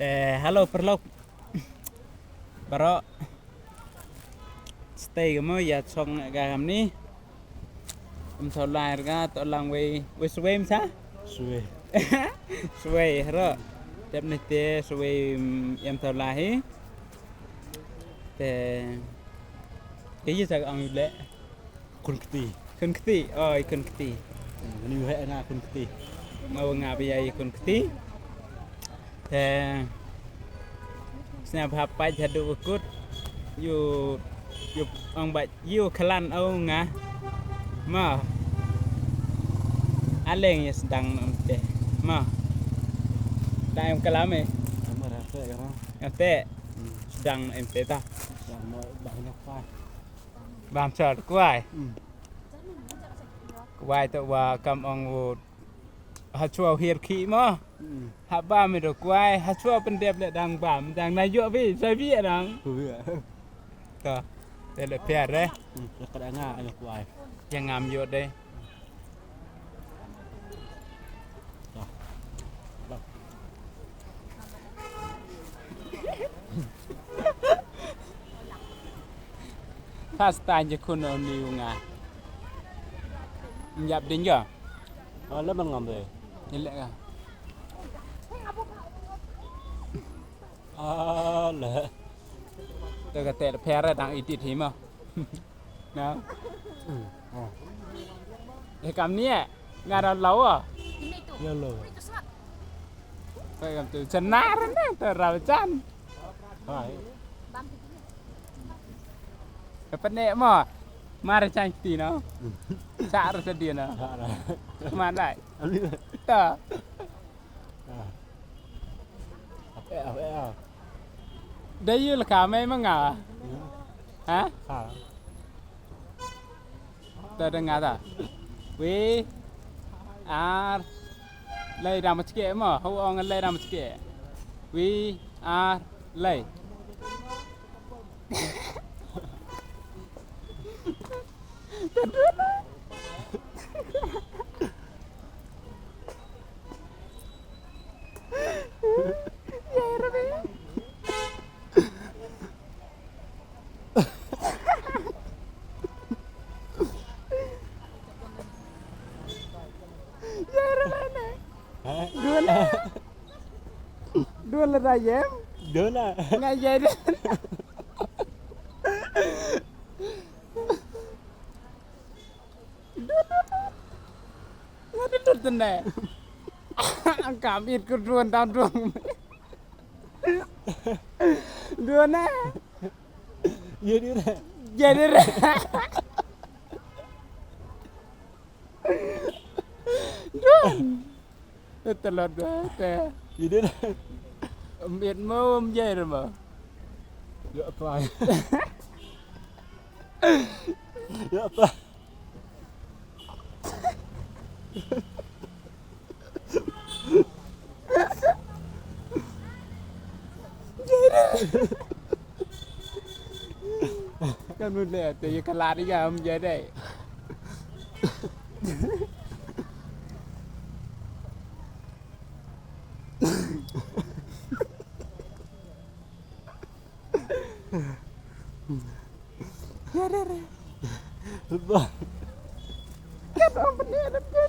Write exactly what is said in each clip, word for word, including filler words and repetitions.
Eh, hello paralok. Baroh. Stay ka mo ïa chong ka kamni. Em thaw lai ka to lang wei, wei swei msa? Swei. Swei, hero. Dep ni te swei, mm, em thaw lai hi. Te. Ke yi sa ang le. Khun kti. Khun kti. Oh, i khun kti. Hmm, ni he nga khun kti. Nga wa nga ba ïa i khun kti. Te. Sñiaw bha pait haduh kut. Yu, yu ong ba yu khalan o nga. Ma. Aleng ya sdang em te. Ma. Da em kalam eh. Ama ra te ya. Em te. Hmm. Sdang em te ta. Sdang mo bang nya kwai. Bam char kwai. Hmm. Kwai to wa kam ong u ha chua hiar ki mo. Hmm. Ha ba mi do kwai, ha chua pendep le dang bam, dang na yo bi, sa bi dang. Ku bi. To. Te le piar eh. Hmm, ya kada nga ayo kwai. Yang ngam yo de. Pas tan je kuno ni nga. Njap dinjo. Oh, le man ngam de. Ni le ka. Ah, le. Te ka te pher dang itit hi mo. Na. Hmm. Oh. Eh, kam ni eh. Nga ra law ah. Yellow. Te kam tu chana ra na te ra chan. Hai. Ka pene mo. Mar chan ti no. Sa ra sa dia no. Sa ra. Man dai. Ani. Ta. Ah. Ape, ape, ah. Da yul ka mai ma nga. Hmm. Ha? Ha. Da da nga da. Wi. Ar. Lai da ma chike ma. Hau ong lai da ma chike. Wi. Ar. Lai. Dua la. Dua la da yem. Dua la. Nga yai de. Nga da tut ne. Ang kam it ku duan tang duan. Duan ne. Ye di re. Ye di re. Duan. Te lor duan te. Ye di re. Mit mo um ye re mo. Ya pa. Ya pa. Kan mun le te ye kala ri ga um je dei. Ya re re. Ba. Kan ong pynïaid ap ke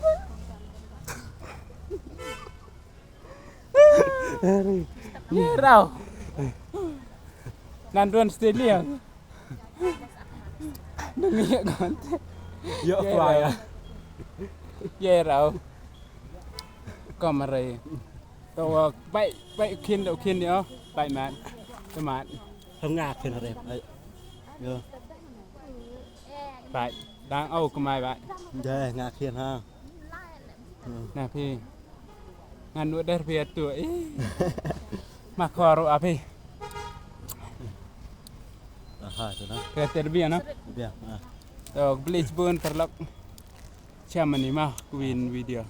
re. Ye rau. Nan duan stadium. Nang ye gonte. Yo kwai ya. Ye rau. Kom re. To bai bai kin do kin yo. Bai man. Te man. Hong nga kin re. Ai. Yo. Bai. Dang au kmai bai. Dai nga kin ha. Hmm. Na phi. Ngan nu der phi atu. Eh. Ma khor a phi. Aha, tu na. Phi ter bi na. Bia. Ah. To please bun terlok. Chamani ma kuin video.